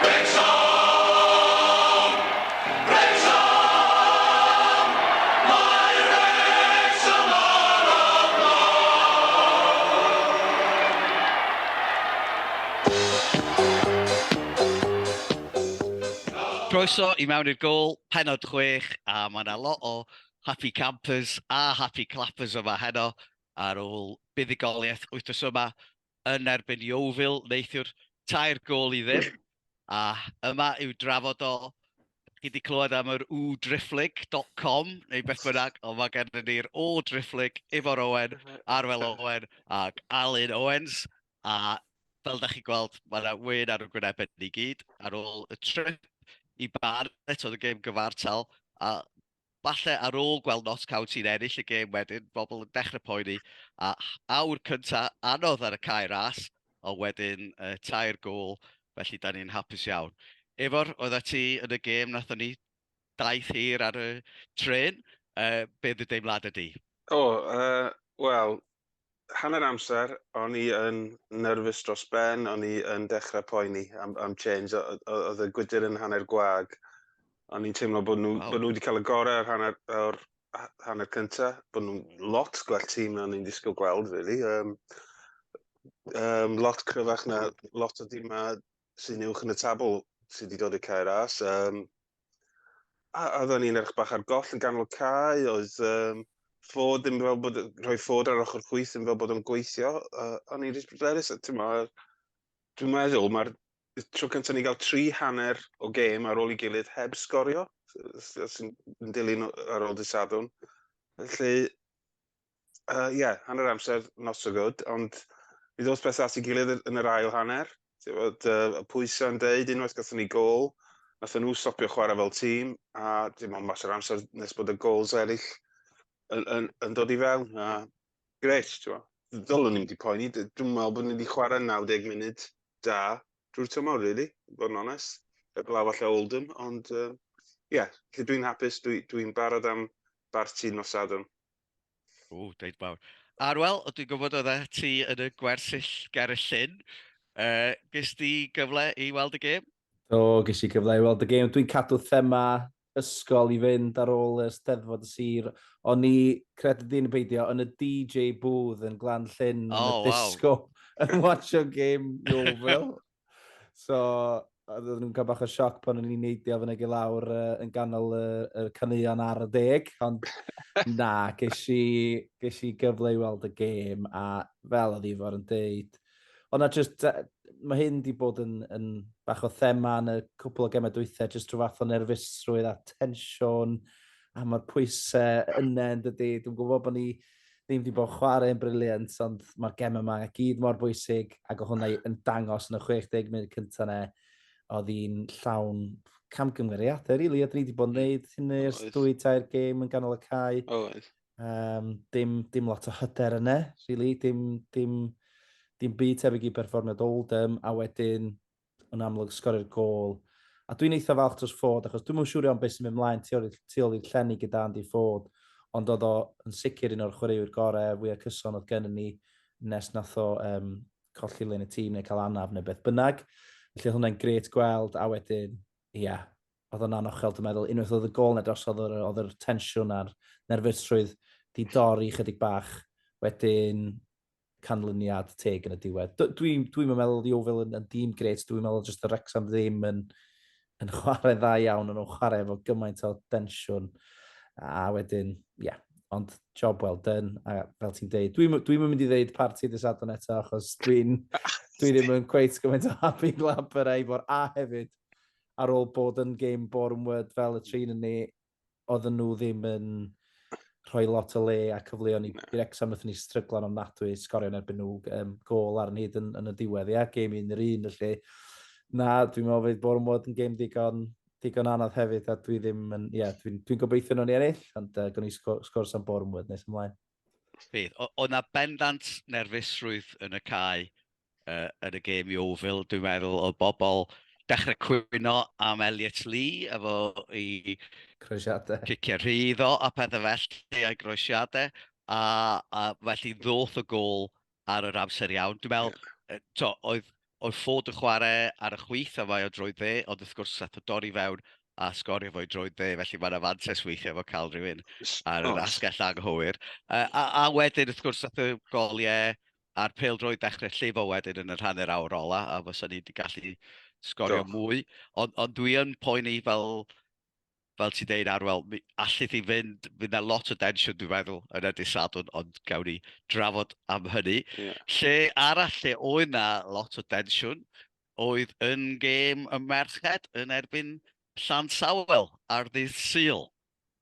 Wrecsam! Wrecsam! Mae Wrecsam ar y blaen! Croeso i mewn i'r gôl, penod 6, a mae yna lot o happy campers a happy clappers yma heno ar ôl buddugoliaeth wythnos yma yn erbyn Yeovil neithiwr, 3-0. A yma i'w drafod o, chi wedi clywed am yr wdrifflig.com neu beth bynnag, ond mae gennym ni'r O Driphlyg, Ifor Owen, Arwel Owen ac Alun Owens. A fel da chi'n gweld, mae yna wên ar y gwynebau ni gyd ar ôl y trip i Barnet, oedd y gêm gyfartal, a falle ar ôl gweld Notts County'n ennill y gêm wedyn, bobl yn dechrau poeni, a awr cynta anodd ar y cae ras, ond wedyn 3 gôl, felly da ni'n hapus iawn. Ifor, oeddet ti yn y gêm, nathon ni daith hir ar y trên, be dy deimladau di? O, wel, hanner amser, o'n i yn nerfus dros ben, o'n i yn dechrau poeni am, am change, oedd y gwydr yn hanner gwag. O'n i'n teimlo bod nhw, wow. bod nhw wedi cael y gorau o'r hanner, or hanner cyntaf, bod nhw'n lot gwell tîm na o'n i'n disgwyl gweld, really. Um, um, lot cryfach na lot o dîmau sy'n uwch yn y tabl sydd wedi dod i'r cae ras. Um, a oedden ni'n edrych bach ar goll yn ganol cae, oedd um, Ford ddim fel bod, rhoi Ford ar ochr chwith ddim fel bod o'n gweithio. Uh, o'n i'n rhys bryderus, dwi'n meddwl mae'r tro cyntaf ni gael 3 hanner o gêm ar ôl i gilydd heb sgorio, sy'n dilyn ar ôl dydd Sadwrn. Felly, ie, uh, yeah, hanner amser, not so good, ond mi ddoth beth at ei gilydd yn yr ail hanner. Bod, y pwysau yn deud, unwaith gathon ni gôl, nathon nhw stopio chwarae fel tîm, a dim ond mater amser nes bod y goals eraill yn, yn, yn dod i fewn. A grêt, ti'n gwbod. Ddylwn ni'n wedi poeni, dwi'n meddwl bod ni wedi chwarae 90 munud da drwy'r tymor, really, bod yn onest. Heblaw falle Oldham, ond ie, uh, yeah, lle dwi'n hapus, dwi'n dwi barod am barti nos Sadwrn. O, deud mawr. Arwel, dwi'n gwybod oedd ti yn y gwersyll ger y llyn. Ges di gyfle i weld y gêm? Do, ges i gyfle i weld y gêm. Dwi'n cadw thema ysgol i fynd ar ôl y Steddfod y Sir. O'n i, credu di neu beidio, yn y DJ booth yn Glan Llyn, oh, yn y disco, yn watcho game Yeovil. So, oedden nhw'n cael bach o sioc pan o'n i'n neidio fyny i lawr yn ganol y, y caneuon ar y deg, ond na, ges i, ges i gyfle i weld y gêm, a fel oedd Ifor yn deud, ond na just, mae hyn di bod yn, yn bach o thema yn y cwpl o gemau dwythau, just rhyw fath o nerfusrwydd a tensiwn, a mae'r pwysau yna yn dydy. Dwi'n gwybod bod ni ddim wedi bod chwarae'n brilliant, ond mae'r gem yma gyd mor bwysig, ac o hwnna yn dangos yn y 60 munud cyntaf ne, oedd hi'n llawn camgymeriadau, really, a dyn ni wedi bod yn gwneud hynny ers 2-3 gêm yn ganol y cae. Oedd. Um, dim, dim lot o hyder yna, really, dim, dim, dim byd tebyg i berfformiad Oldham, a wedyn yn amlwg sgorio'r gôl. A dwi'n eitha falch dros Ford, achos dwi'n siŵr iawn beth sy'n mynd mlaen tu ôl, tu ôl i'r llenni gyda Andy Ford, ond oedd o yn sicr un o'r chwaraewyr gorau, fwyaf cyson oedd gennym ni nes nath o um, colli le yn y tîm neu cael anaf neu beth bynnag. Felly oedd hwnna'n grêt gweld, a wedyn, ia, yeah, oedd o'n anochel, dwi'n meddwl, unwaith oedd y gôl na drosodd, oedd yr tensiwn a'r nerfusrwydd di dorri chydig bach. Wedyn, canlyniad teg yn y diwedd. Dwi'n dwi, dwi meddwl Yeovil yn, yn dîm grêt, dwi'n meddwl just y Wrexham ddim yn, yn chwarae dda iawn, yn nhw'n chwarae efo gymaint o densiwn. A wedyn, ie, yeah, ond job well done, a fel ti'n deud, dwi'n dwi mynd i ddeud parti dydd Sadwrn eto, achos dwi'n dwi ddim yn cweit gymaint o happy clapper a Ifor, a hefyd, ar ôl bod yn game Boreham Wood fel y trin yn ni, oedden nhw ddim yn rhoi lot o le a cyfleon i Wrexham, wnaethon ni stryglo'n ofnadwy sgorio yn erbyn nhw um, gôl ar hyd yn, yn y diwedd, ia, gêm 1-1, felly na, dwi'n meddwl fydd Boreham Wood yn gêm digon, digon anodd hefyd, a dwi ddim yn, ie, yeah, dwi'n dwi gobeithio nhw'n ennill, ond uh, gwni sgwrs am Boreham Wood nes ymlaen. Bydd. O na bendant nerfusrwydd yn y cae yn y gêm Yeovil, dwi'n meddwl, o bobl dechrau cwyno am Elliot Lee efo i croesiadau. Ciciau rhydd o a pethau felly a'i groesiadau. A, a felly ddoth y gôl ar yr amser iawn. Dwi'n meddwl, yeah. to, oedd, oedd Ford yn chwarae ar y chwith a mae o droed dde, ond wrth gwrs nath o dorri fewn a sgorio fo'i droed dde, felly mae'n afantes weithiau efo cael rhywun ar yr asgell anghywir. A wedyn wrth gwrs nath y goliau a'r pêl-droed ddechrau llifo wedyn yn yr hanner awr ola, a fysa ni wedi gallu sgorio mwy. Ond dwi yn poeni fel fel ti'n deud Arwel, mi allith hi fynd, fydd 'na lot o densiwn dwi'n meddwl yn y dydd Sadwrn, ond gawn ni drafod am hynny. Yeah. Lle arall lle oedd 'na lot o densiwn oedd yn gêm y merched yn erbyn Llansawel ar ddydd Sul.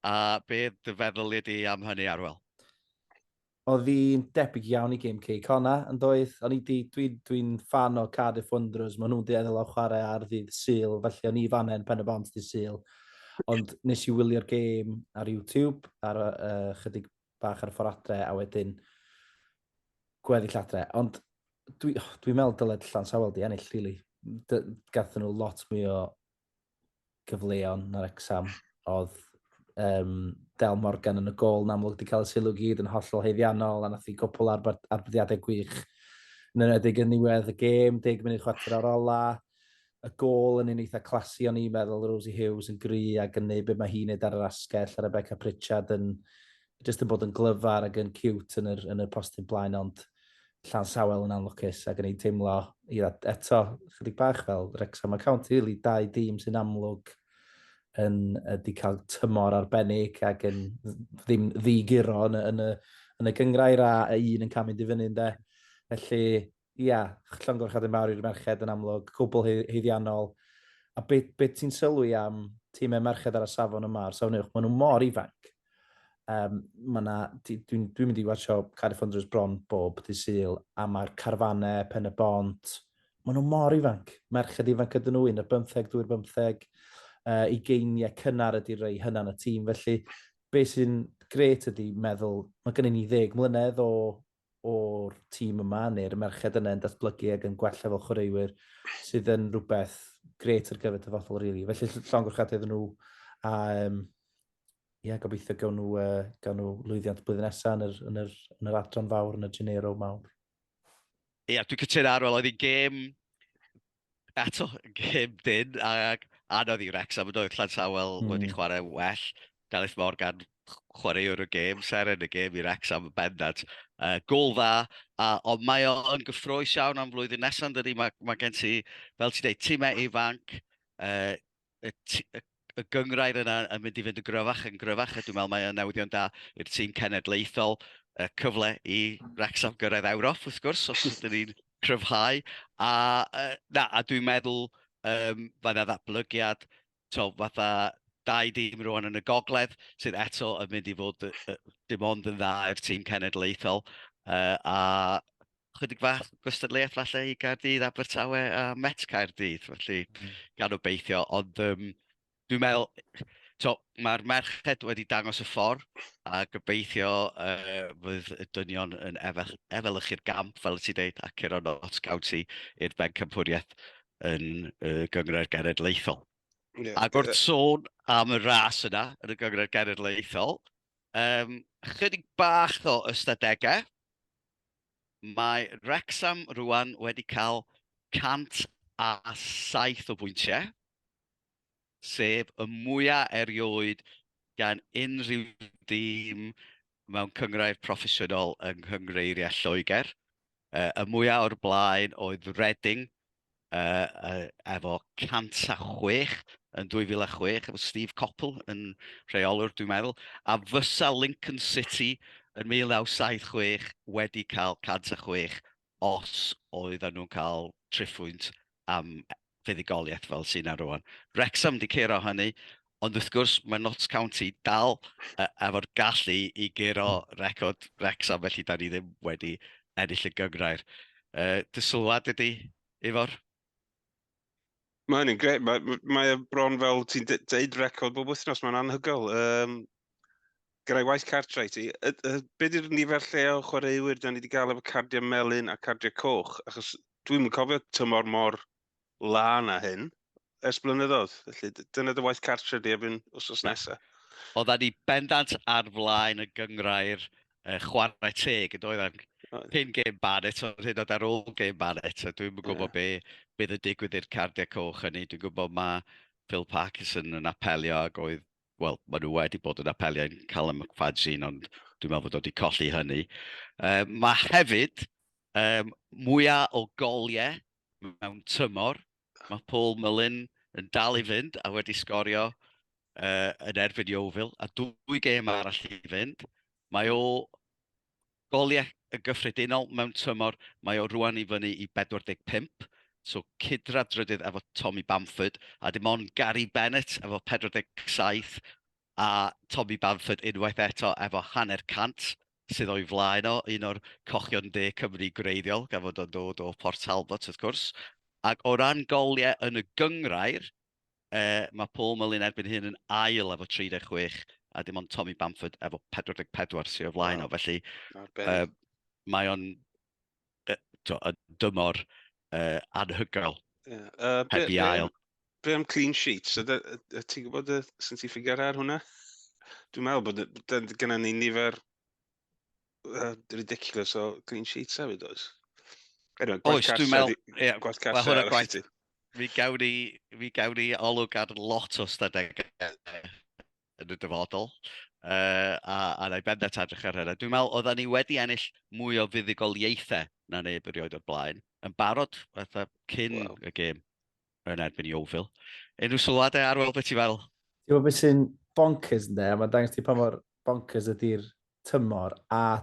A be dy feddwl di am hynny, Arwel? Oedd hi'n debyg iawn i gêm Cei Connah, yn doedd? O'n i 'di, dwi'n dwi fan o Cardiff Wanderers, maen nhw'n dueddol o chwarae ar ddydd Sul, felly o'n i fan yn Pen y Bont dydd Sul. Ond nes i wylio'r gêm ar YouTube, ar chydig bach ar y ffordd adre, a wedyn gweddill adre. Ond dwi'n dwi, dwi meddwl dyled Llansawel di ennill, really. Gathon nhw lot mwy o gyfleon na Wrecsam. Oedd Del Morgan yn y gol yn amlwg wedi cael y sylw gyd yn hollol haeddiannol a nath i gwpl ar arbediadau gwych yn enwedig yn niwedd y gêm, 10 munud chwarter ar ola. Y gol yn un eitha classy o'n i'n meddwl, Rosie Hughes yn gry ac yn neud beth mae hi'n neud ar yr asgell, a Rebecca Pritchard yn jyst yn bod yn glyfar ac yn cute yn yr, yn yr postyn blaen, ond Llansawel yn anlwcus ac yn ein teimlo ia, eto, chydig bach fel Wrexham a County, really, dau dîm sy'n amlwg yn di cael tymor arbennig ac yn ddim ddi-guro yn, y, yn, y, yn y gyngrair a un yn cael mynd i fyny, ynde. Felly, ia, llongyfarchiadau mawr i'r merched yn amlwg, cwbl haeddiannol. A be, be ti'n sylwi am tîmau merched ar y safon yma, ar safon uwch, maen nhw mor ifanc. Um, ma na, dwi'n dwi mynd i watcho Cardiff Wanderers bron bob dydd Sul, a mae'r carfanau, Pen y Bont, maen nhw mor ifanc. Merched ifanc ydyn nhw, un ar bymtheg, dwy'r bymtheg, ugeiniau cynnar ydy'r rei hynna'n y tîm. Felly, be sy'n gret ydy meddwl, mae gennym ni ddeg mlynedd o o'r tîm yma, neu'r merched yna yn datblygu ac yn gwella fel chwaraewyr, sydd yn rhywbeth gret ar gyfer dyfodol, really. Felly llongyfarchiadau iddyn nhw, a um, ia, gobeithio gawn nhw, gawn nhw lwyddiant blwyddyn nesaf yn yr, yn yr, yn yr adran fawr, yn y Genero mawr. Ia, dwi'n cytuno Arwel, oedd hi'n gêm, eto, gêm dyn, ac anodd i Wrexham, yn oedd Llansawel wedi chwarae well. Delyth Morgan, chwaraewr y gêm, seren y gêm i Wrexham yn bendant. Gôl dda, a, ond mae o yn gyffrous iawn am flwyddyn nesaf, yn dydi? Mae, mae gen ti, fel ti'n dweud, timau ifanc, y, y, y gynghrair yna yn mynd i fynd yn gryfach yn gryfach, a dwi'n meddwl mae o'n newyddion da i'r tîm cenedlaethol, y cyfle i Wrexham gyrraedd Ewrop, wrth gwrs, os ydyn ni'n cryfhau. A, na, a dwi'n meddwl mae yna ddatblygiad, to, fatha dau dîm rwan yn y gogledd, sydd eto yn mynd i fod dim ond yn dda i'r tîm cenedlaethol, a chydig fach gystadleuaeth falle i Gaerdydd, Abertawe a Met Caerdydd, felly gan obeithio, ond dwi'n meddwl, to, mae'r merched wedi dangos y ffordd, a gobeithio fydd y dynion yn efelychu'r gamp, fel ti'n deud, a curo Notts County i'r bencampwriaeth yn y Gynghrair Genedlaethol. Yeah. Ac wrth sôn am y ras yna yn y Gynghrair Genedlaethol, chydig bach o ystadegau. Mae Wrexham rwan wedi cael 107 o bwyntiau, sef y mwyaf erioed gan unrhyw dîm mewn cynghrair proffesiynol yng Nghynghreiriau Lloegr. Y mwyaf o'r blaen oedd Reading efo 106 yn 2006, efo Steve Coppell yn rheolwr, dwi'n meddwl, a fysa Lincoln City yn 1976 wedi cael 106 os oedden nhw'n cael triphwynt am fuddugoliaeth fel sy'n na rwan. Wrexham di curo hynny, ond wrth gwrs mae Notts County dal efo'r gallu i guro record Wrexham, felly da ni ddim wedi ennill y gynghrair. Dy sylwad ydy, Ifor? Mae hynny'n gret. Mae, mae e bron fel ti'n deud record bob wythnos, mae'n anhygoel. Gyda'i waith cartre i ti, be di'r nifer lle o chwaraewyr da ni wedi gael efo cardiau melyn a cardiau coch? Achos dwi'n yn cofio tymor mor lân â hyn ers blynyddoedd. Felly dyna dy waith cartre di erbyn wythnos nesaf. Oedda ni bendant ar flaen y gynghrair chwarae teg, yn doeddan? Cyn gêm Barnet, ond hyd yn oed ar ôl gêm Barnet, a dwi'm yn gwybod be bydd yn digwydd i'r cardiau coch hynny. Dwi'n gwybod mae Phil Parkinson yn apelio ac oedd, wel, maen nhw wedi bod yn apelio i'n Callum McFadzean, ond dwi'n meddwl bod o wedi colli hynny. Mae hefyd mwyaf o goliau mewn tymor. Mae Paul Mullin yn dal i fynd a wedi sgorio yn erbyn Yeovil, a dwy gêm arall i fynd. Mae o goliau yn gyffredinol mewn tymor, mae o rwan i fyny i 45, so cydradd drydydd efo Tommy Bamford, a dim ond Gary Bennett efo 47, a Tommy Bamford unwaith eto efo hanner cant sydd o'i flaen o, un o'r cochion De Cymru gwreiddiol, gan fod o'n dod o Port Talbot wrth gwrs. Ac o ran goliau yn y gynghrair, mae Paul Mullin erbyn hyn yn ail efo 36, a dim ond Tommy Bamford efo 44 sydd o flaen o. Felly mae o'n yn dymor anhygoel. Yeah. Heb i ail. Be am clean sheets? Ti'n gwybod sy'n ti ffigur ar hwnna? Dwi'n meddwl bod gennym ni nifer ridiculous o clean sheets hefyd, oes? Anyway, oes, dwi'n meddwl... Yeah, gwaith cartre arall i ti. Mi gawn ni olwg ar lot o stadegau yn y dyfodol. A na i bendant edrych ar hynna. Dwi'n meddwl oedden ni wedi ennill mwy o fuddugoliaethau na neb erioed o'r blaen. Yn barod, fatha cyn y gêm yn erbyn Yeovil. Unrhyw sylwadau, Arwel, beth ti'n feddwl? Ti'n gwybod beth sy'n bonkers ynddo? Mae'n dangos ti pa mor bonkers ydy'r tymor a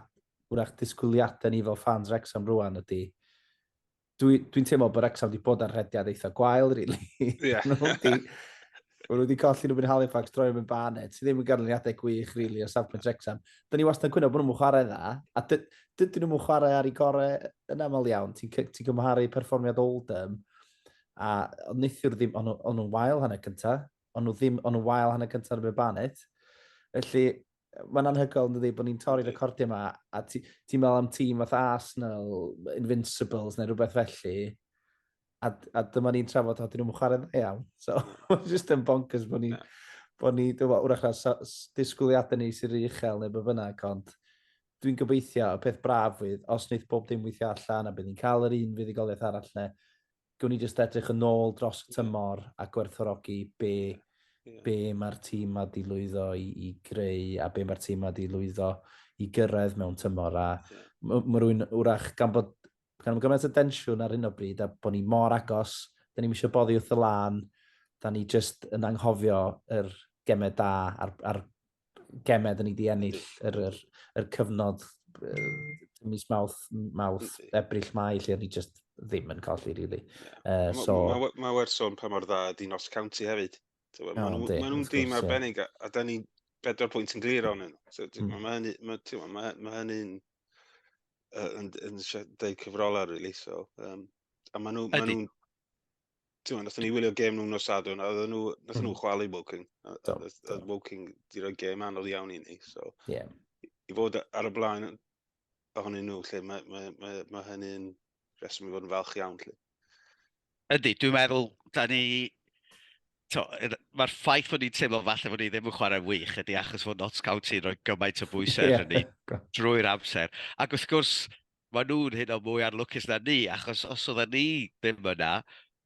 wrach disgwyliadau ni fel fans Wrexham rwan ydy dwi'n dwi teimlo bod Wrexham wedi bod ar rhediad eitha gwael, really. Yeah. Maen nhw wedi colli nhw yn Halifax, droi nhw'n Barnet, sydd ddim yn ganlyniadau gwych, really, o safbwynt Wrexham. Da ni wastad yn cwyno bod nhw'n chwarae dda, a dydyn nhw'n chwarae ar ei gorau yn aml iawn. Ti'n ti cymharu perfformiad Oldham, a neithiwr ddim, o'n nhw'n wael hanner cynta, o'n nhw ddim, o'n nhw'n wael hanner cynta ar y Barnet. Felly, mae'n anhygoel yn dydi bod ni'n torri'r recordiau yma, a ti'n ti meddwl am tîm fath Arsenal, Invincibles neu rhywbeth felly, a dyma ni'n trafod, o, dyn nhw'n chwarae dda iawn. So, mae'n just yn bonkers bod ni, bod ni, dwi'n meddwl, wrach na disgwyliadau ni sy'n rhy uchel neu be bynnag, ond dwi'n gobeithio y peth braf fydd, os wneith bob dim weithio allan a bydd ni'n cael yr un fuddugoliaeth arall ne, gwn ni jyst edrych yn ôl dros y tymor a gwerthfawrogi be, be mae'r tîm ma di lwyddo i greu a be mae'r tîm ma di lwyddo i gyrraedd mewn tymor. A mae rhywun wrach gan bod gan gymaint o densiwn ar hyn o bryd a bod ni mor agos, da ni'n eisiau boddi wrth y lan, da ni just yn anghofio yr gemau da a'r gemau da ni di ennill yr cyfnod mis Mawrth, Ebrill, Mai, lle ni just ddim yn colli, really. Yeah. So... Mae ma werth sôn pa mor dda ydi Notts County hefyd. Mae nhw'n dîm arbennig, a da ni 4 pwynt yn glir ohonyn nhw. So, mae hynny, ma, ma, ma hynny'n yn deud cyfrolau, really. So, a maen nhw, ma nhw'n ti'n nathon ni wylio gêm nhw nos Sadwrn, a oedden nhw, nathon nhw chwalu Woking. A Woking di roi gêm anodd iawn i ni, so i fod ar y blaen ohonyn nhw, lle mae ma, ma, ma hynny'n reswm i fod yn falch iawn, lle. Ydy, dwi'n meddwl, da ni... Mae'r ffaith fod ni'n teimlo falle fod ni ddim yn chwarae wych ydy achos fod Notts County yn rhoi gymaint o bwysau ar ni drwy'r amser. Ac wrth gwrs, maen nhw'n hyd yn oed mwy anlwcus na ni, achos os oedden ni ddim yna,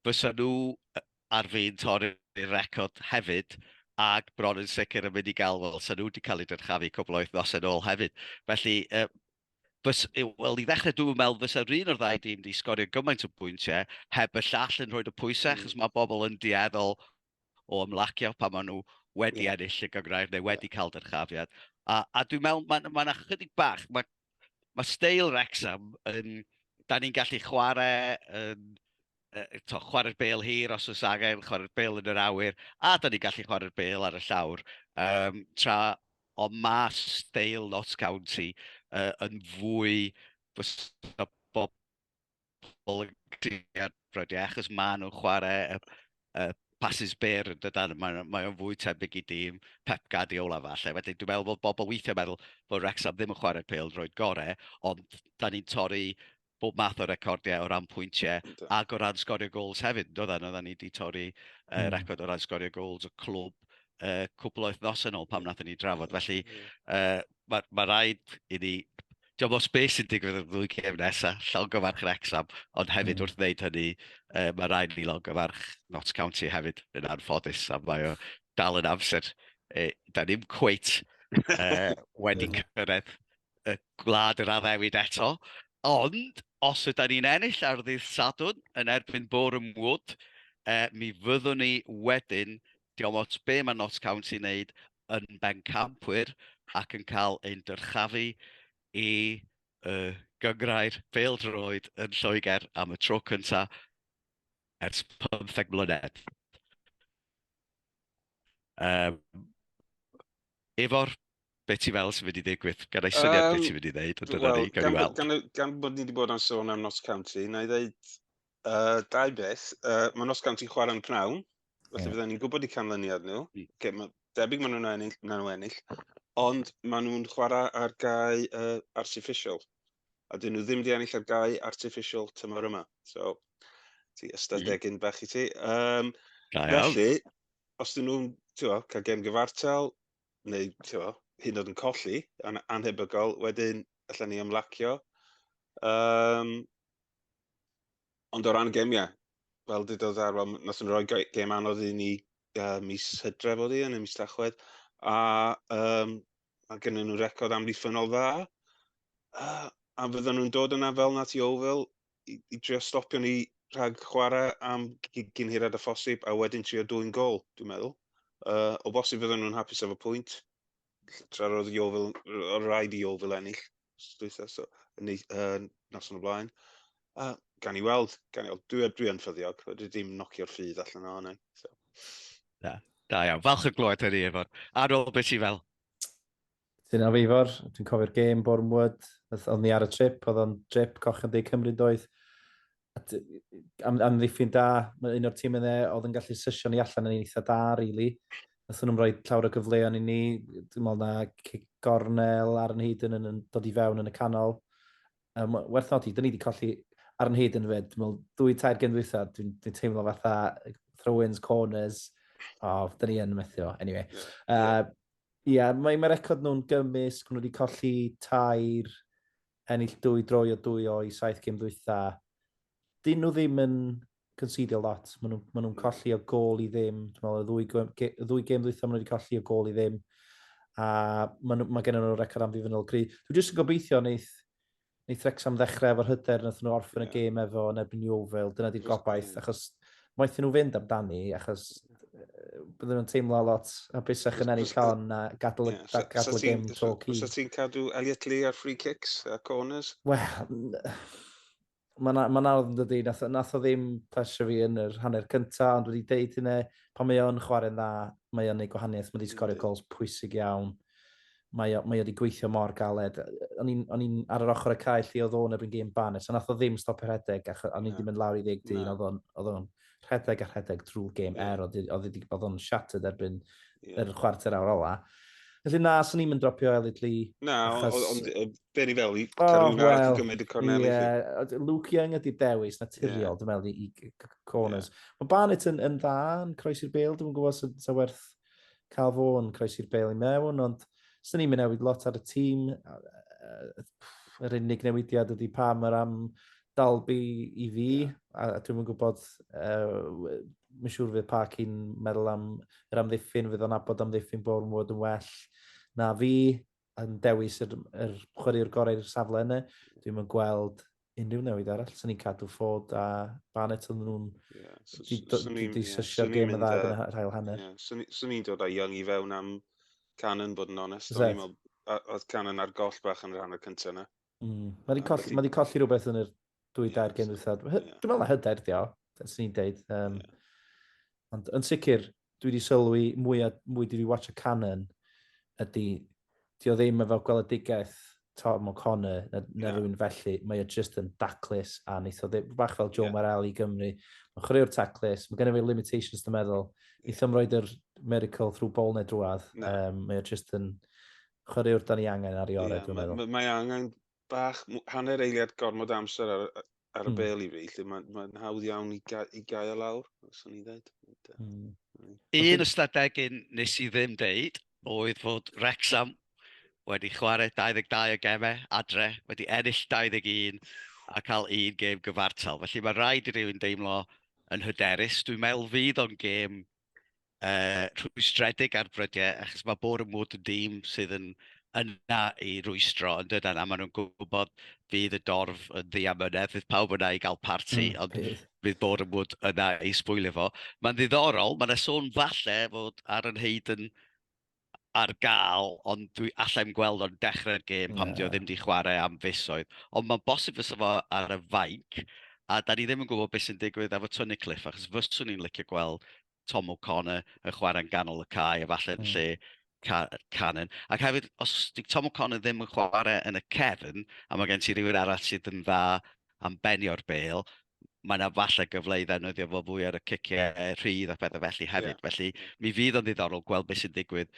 fysa nhw ar fin torri'r record hefyd, ac bron yn sicr yn mynd i gael, wel, sa nhw wedi cael eu dyrchafu cwbl o wythnosau yn ôl hefyd. Felly, wel, i ddechrau dwi'n meddwl fysa'r un o'r ddau dîm wedi sgorio gymaint o bwyntiau heb y llall yn rhoi y pwysau, achos mae bobl yn dueddol o ymlacio pan maen nhw wedi ennill y gynghrair neu wedi cael dyrchafiad. A dwi'n meddwl, mae ma 'na chydig bach, mae ma steil Wrexham yn, da ni'n gallu chwarae yn, chwarae'r bêl hir os oes angen, chwarae'r bêl yn yr awyr, a da ni'n gallu chwarae'r bêl ar y llawr. Tra ond mae steil Notts County yn fwy fysa bobl yn credu, achos maen nhw'n chwarae y passes byr, yn dydan, mae o'n fwy tebyg i dîm Pep Guardiola falle. Felly dwi'n meddwl bod bobl weithiau meddwl bod Wrexham ddim yn chwarae'r pêl-droed gorau, ond da ni'n torri bob math o recordiau o ran pwyntiau ac o ran sgorio goals hefyd. Doedden, oedden ni wedi torri record o ran sgorio goals y clwb cwpl o wythnosau yn ôl pam wnaethon ni drafod. Felly mae ma rhaid i ni... Diolch os beth sy'n digwydd yn y ddwy gêm nesaf, llongyfarch Wrexham, ond hefyd wrth wneud hynny, mae rhaid ni longyfarch Notts County hefyd yn anffodus, a mae o dal yn amser. Da ni'm cweit wedi cyrraedd y gwlad yr addewid eto, ond os yda ni'n ennill ar ddydd Sadwrn yn erbyn Boreham Wood, mi fyddwn ni wedyn, diolch ots be mae Notts County yn wneud, yn bencampwyr ac yn cael ein dyrchafu i y gynghrair bêl-droed yn Lloegr am y tro cyntaf ers 15 mlynedd. Um, Ifor, beth ti'n fel sy'n mynd i ddigwydd? Gan ei syniad beth ti'n mynd i ddeud, ond dyna well, ni, gawn ni weld. Gan bod ni wedi bod yn sôn am Notts County, na i ddeud dau beth. Mae Notts County chwarae'n pnawn, felly yeah. fydden ni'n gwybod i canlyniad nhw. Okay, ma, debyg maen nhw'n ennill, na nhw ennill, ond maen nhw'n chwarae ar gae artificial. A dyn nhw ddim wedi ennill ar gae artificial tymor yma. So, ti ystadegyn bach i ti. Felly, os dyn nhw'n cael gem gyfartal, neu ti'n hyd yn oed yn colli, an anhebygol, wedyn allan ni ymlacio. Ond o ran gemiau, fel dydodd Arwel, nath nhw roi gêm anodd i ni mis Hydref oedd hi, yn y mis Tachwedd, a mae gennyn nhw record amddiffynnol dda, a fydden nhw'n dod yna fel nath Yeovil i trio stopio ni rhag chwarae am gyn hired â phosib, a wedyn trio dwyn gol, dwi'n meddwl. O bosib fydden nhw'n hapus efo pwynt, tra roedd Yeovil, oedd rhaid i Yeovil ennill, dwytha, so, neu, noson o blaen. Gan i weld, gan i weld, dwi yn ffyddiog, dwi ddim nocio'r ffydd allan o hwnna. So. Da, da iawn, falch o glywed hynny, Ifor. Ar ôl beth ti fel? Dyna fi, Ifor, dwi'n cofio'r gêm Boreham Wood, oedd ni ar y trip, oedd o'n trip Cochion De Cymru doedd. Am ddiffyn da, mae un o'r tîm yna oedd yn gallu sysio ni allan yn eitha da, really. Nath nhw'n rhoi llawer o gyfleon i ni, dwi'n meddwl na cic gornel Aaron Hayden yn dod i fewn yn y canol. Werth nodi, dyn ni wedi colli Aaron Hayden fyd, dwi'n meddwl dwy tair gêm dwytha, dwi'n dwi teimlo fatha throw-ins, corners, oh, dyn ni yn methu o, anyway. Ie, yeah, mae record nhw'n gymysg, maen nhw wedi colli 3, ennill 2 droi o 2 o'i 7 gêm dwytha. Dyn nhw ddim yn concedio lot, maen nhw'n ma nhw colli o gol i ddim. Dwi'n meddwl y ddwy gêm dwytha maen nhw wedi colli o gol i ddim. A mae gen nhw record amddiffynnol cry. Dwi'n jyst yn gobeithio neith Wrexham ddechrau efo'r hyder nath nhw orffen y gêm efo yn erbyn Yeovil. Dyna di'r gobaith, achos waeth nhw fynd amdani, achos bydden nhw'n teimlo lot hapusach yn ennill hon a gadael y gêm Torquay. Fysa ti'n cadw Elliot Lee ar free kicks a corners? Wel, mae'n ma anodd yn dydi, nath o ddim plesio fi yn yr hanner cynta, ond wedi deud hynny, pan mae o'n chwarae'n dda, mae o'n neud gwahaniaeth, mae wedi sgorio gols pwysig iawn, mae o wedi gweithio mor galed. O'n i'n ar yr ochr y cae lle oedd o'n erbyn gêm Barnet, a nath o ddim stopio rhedeg, ac o'n i wedi mynd lawr i 10 dyn, oedd o'n rhedeg a rhedeg drwy'r gêm er, oedd o'n shattered erbyn yr chwarter awr ola. Felly na, swn i'n mynd dropio Elliot Lee. Na, ond be ni fel i cael rhywun arall i gymryd y corneli. Yeah. Luke Young ydy'r dewis naturiol, dwi'n meddwl, i corners. Mae Barnett yn dda, yn croesi'r bêl, dwi'n gwybod sy'n werth cael fo yn croesi'r bêl i mewn, ond swn i'n mynd newid lot ar y tîm. Yr unig newidiad ydy Palmer am Dalby i fi, a dwi'n yn gwybod, mae'n siŵr fydd Parky'n meddwl am yr amddiffyn, fydd o'n nabod amddiffyn Boreham Wood yn well na fi, yn dewis yr chwaraewr gorau i'r safle yna. Dwi'n yn gweld unrhyw newid arall. Swn i'n cadw Ford a Barnett, ond nhw'n di sysio'r gêm yn dda yn yr ail hanner. Swn i'n dod â Young i fewn am Cannon, bod yn onest. Oedd Cannon ar goll bach yn yr hanner cyntaf yna. Mae wedi colli rhywbeth yn yr 2-4 gêm dwytha. Dwi'n meddwl na hyder di o, swn i'n deud. Ond yn sicr, dwi wedi sylwi mwy a mwy dwi wedi watch Cannon ydy, di o ddim efo gweledigaeth Tom O'Connor na rhywun felly, mae o just yn daclus a neith o ddim, bach fel Joe Morrell i Gymru. Mae'n chwaraewr taclus, mae gen i fe limitations dwi'n meddwl. Neith o'm roed yr miracle through ball neu drwadd. Mae o just yn chwaraewr da ni angen ar ei orau, dwi'n meddwl. Mae angen bach, hanner eiliad gormod amser ar y bêl i fi, lle mae'n ma hawdd iawn i gael lawr, os o'n i'n dweud. Un ystadegyn nes i ddim deud oedd fod Wrexham wedi chwarae 22 o gemau adre, wedi ennill 21 a cael un gêm gyfartal. Felly mae rhaid i rywun deimlo yn hyderus. Dwi'n meddwl fydd o'n gêm rhwystredig ar brydiau, achos mae Boreham Wood yn dîm sydd yn yna i rwystro, yn dydan, a maen nhw'n gwybod fydd y dorf yn ddiamynedd, fydd pawb yna i gael parti, ond fydd Boreham Wood yna i sbwylio fo. Mae'n ddiddorol, mae yna sôn falle fod Aaron Hayden ar gael, ond dwi allai'm gweld o'n dechrau'r gêm pam 'di o ddim 'di chwarae am fisoedd. Ond mae'n bosib fysa fo ar y fainc, a da ni ddim yn gwybod beth sy'n digwydd efo Tunnicliffe, achos fyswn i'n licio gweld Tom O'Connor yn chwarae'n ganol y cae, a falle yn lle Cannon. Ac hefyd, os 'di Tom O'Connor ddim yn chwarae yn y cefn, a mae gen ti rywun arall sydd yn dda am benio'r bêl, mae yna falle gyfle i ddefnyddio fo fwy ar y ciciau rhydd a phethau felly hefyd. Felly mi fydd o'n ddiddorol gweld beth sy'n digwydd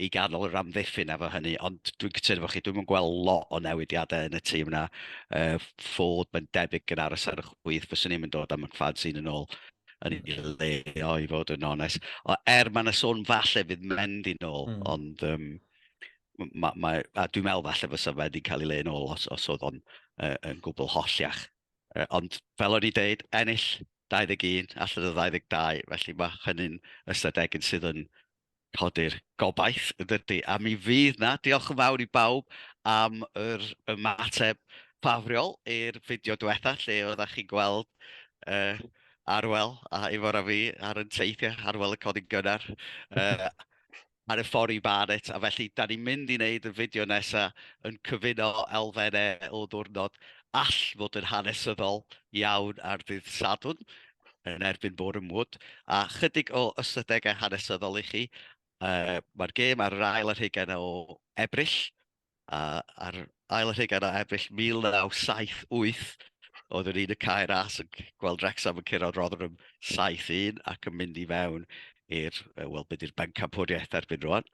i ganol yr amddiffyn efo hynny, ond dwi'n cytuno efo chi, dwi'm yn gweld lot o newidiadau yn y tîm yna. Ford, mae'n debyg yn aros ar y chwith, fyswn i'm yn dod â McFadzean yn ôl yn ei le o, i fod yn onest. O, er mae yna sôn falle fydd Mendy nôl, ond a dwi'n meddwl falle fysa Mendy'n cael ei le yn ôl os oedd o'n yn gwbl holliach. Ond fel o'n i'n deud, ennill 21 allan o 22, felly mae hynny'n ystadegyn sydd yn codi'r gobaith, yn dydy? A mi fydd na, diolch yn fawr i bawb am yr ymateb ffafriol i'r fideo diwetha, lle oeddech chi'n gweld Arwel a Ifor a fi ar yn teithiau, Arwel yn codi'n gynnar, ar y ffordd i Barnet, a felly da ni'n mynd i wneud y fideo nesa yn cyfuno elfennau o ddiwrnod all fod yn hanesyddol iawn ar ddydd Sadwrn yn erbyn Boreham Wood, a chydig o ystadegau hanesyddol i chi. Mae'r gêm ar yr ail ar hugain o Ebrill, a ar ail ar hugain o Ebrill 1978, oedd yr un y Cae Ras yn gweld Wrexham yn curo Rotherham 7-1 ac yn mynd i fewn i'r, wel, be di'r bencampwriaeth erbyn rwan.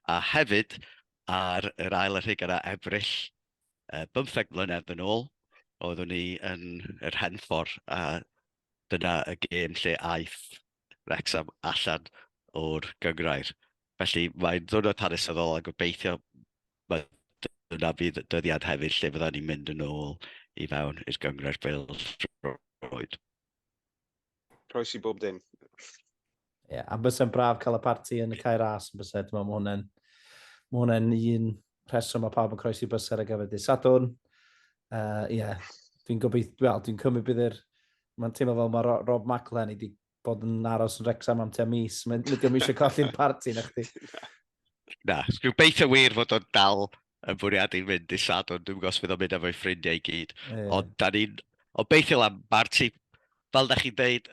A hefyd, ar yr ail ar hugain o Ebrill, 15 mlynedd yn ôl, oeddwn i yn yr Henffordd, a dyna y gêm lle aeth Wrexham allan o'r gynghrair. Felly mae'n ddiwrnod hanesyddol a gobeithio mae dyna fydd y dyddiad hefyd lle fyddan ni'n mynd yn ôl i fewn i'r gynghrair bêl-droed. Croesi bob dim. Ie, yeah, a bysa'n braf cael y parti yn y Cae Ras yn bysa. Dwi'n meddwl mae hwnna'n ma hwnna'n un rheswm mae pawb yn croesi bysedd ar gyfer dydd Sadwrn. Ie, yeah, dwi'n gobeithio, wel, dwi'n cymryd bydd yr... Mae'n teimlo fel mae Rob McElhenney wedi bod yn aros yn Wrexham am tua mis. Mae'n ddim eisiau colli'r parti na chdi. Na, gobeithio wir fod o'n dal yn bwriadu fynd i Sadwrn. Dwi'n gwybod os fydd o'n mynd efo'i ffrindiau i gyd. Yeah. Ond da ni'n obeithiol am barti. Fel da chi'n deud,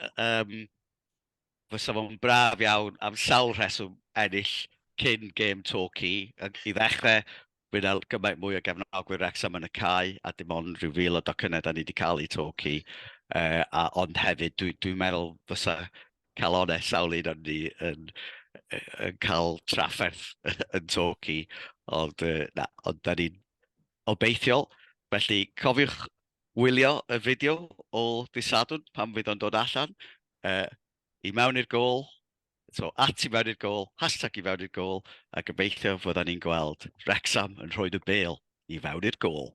fysa fo'n braf iawn am sawl rheswm ennill cyn gêm Torquay. I ddechrau, fydd 'na gymaint mwy o gefnogwyr Wrexham yn y cae, a dim ond rhyw 1,000 o docynnau da ni wedi cael i Torquay. A, ond hefyd, dwi'n dwi meddwl fysa calonnau sawl un o'n ni yn cael trafferth yn Torquay. Ond, na, ond da ni'n obeithiol. Felly, cofiwch wylio y fideo o ddydd Sadwrn pan fydd o'n dod allan. I mewn i'r gôl, so at i mewn i'r gôl, hashtag i mewn i'r gôl, a gobeithio fyddan ni'n gweld Wrexham yn rhoi y bêl i fewn i'r gôl.